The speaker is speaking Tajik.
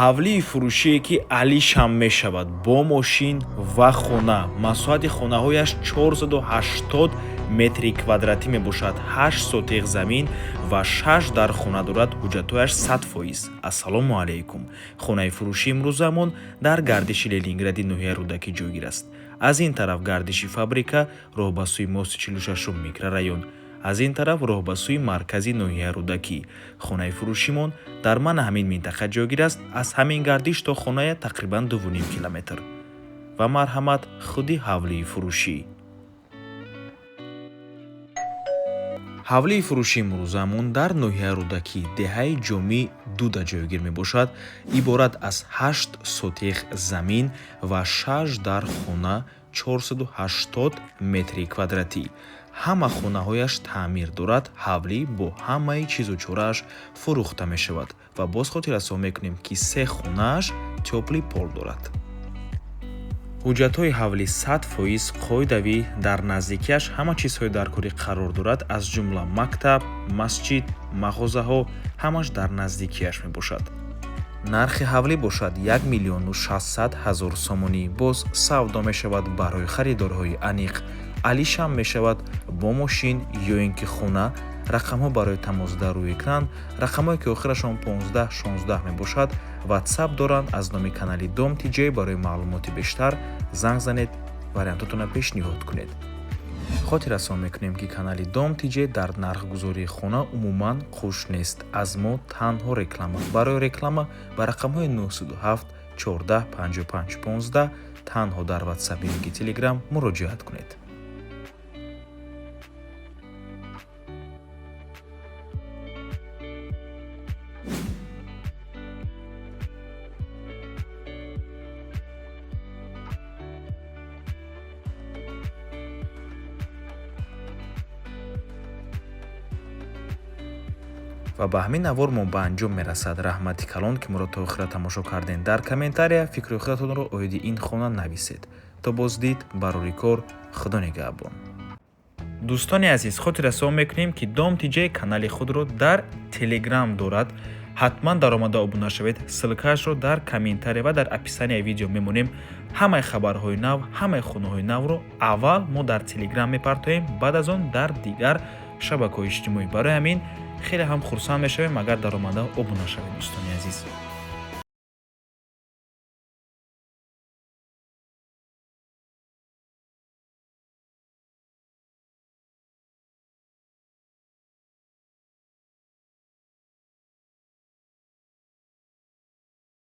Ҳавлии фурӯшие, ки алишам мешавад бо мошин ва хона. Масоҳати хонаҳояш 480 метри квадратӣ мебошад, 8 сотиқ замин ва 6 дар хона дорад. Ҳуҷҷатҳояш 100%. Ассалому алайкум. Хонаи фурӯши имрӯзамон дар гардиши Ленингради ноҳияи Рӯдакӣ ҷойгир аст. Аз ин тараф гардиши фабрика, роҳ ба сӯи мости 46 микрорайон, аз ин тараф роҳ ба сӯи маркази ноҳияи Рӯдакӣ. Хонаи фурӯшимон дар мана ҳамин минтақа ҷойгир аст. Аз ҳамин гардиш то хоная тақрибан 2,5 километр. Ва марҳамат, худи ҳавлии фурӯшӣ. Ҳавлии фурӯши имрӯзамон дар ноҳияи Рӯдакӣ, деҳаи Ҷомӣ Дуда ҷойгир мебошад. Иборат аз 8 сотиқ замин ва 6 дар хона, 480 метри квадратӣ. Ҳама хонаҳояш таъмир дорад. Ҳавлӣ бо ҳамаи чизу чорааш фурӯхта мешавад. Ва боз хотиррасон мекунем, ки се хонааш тёплый пол дорад. Ҳуҷҷатҳои ҳавлӣ 100% қоидавӣ. Дар наздикиаш ҳама чизҳои даркорӣ қарор дорад, аз ҷумла мактаб, масҷид, мағозаҳо, ҳамаш дар наздикиаш мебошад. Нархи ҳавлӣ бошад 1 600 000 сомонӣ. Боз савдо мешавад барои харидорҳои аниқ. Алишам мешавад бо мошин ё ин ки хона. Рақамҳо барои тамос дар рӯи экран. Рақамҳое, ки охирашон 15 16 мебошад, ватсап доранд. Аз номи канали Дом ТЖ барои маълумоти бештар занг занед, вариантотонро пешниҳод кунед. Хотиррасон мекунем, ки канали Дом ТЖ дар нархгузории хона умуман қуш нест. Аз мо танҳо реклама. Барои реклама ба рақамҳои 907 14 55 15 танҳо дар ватсап ё ки телеграм муроҷиат кунед. Ва ба ҳамин навор мо ба анҷом мерасад. Раҳмати калон, ки моро то охира тамошо кардем. Дар комментария фикру худатонро оиди ин хона нависед. То боздид, барори кор, Худо нигаҳбон. Дӯстони азиз, хотиррасон мекунем, ки Дом ТЖ канали худро дар Телеграм дорад. Ҳатман даромада обуна шавед. Ссылкаашро дар комментария ва дар описанияи видео мемонем. Ҳамаи хабарҳои нав, ҳамаи хонаҳои навро аввал мо дар Телеграм мепартоем, баъд аз он дар дигар шабакаҳои иҷтимоӣ. Барои ҳамин хеле ҳам хурсанд мешавем, агар даромада обуна шавед, дӯстони азиз.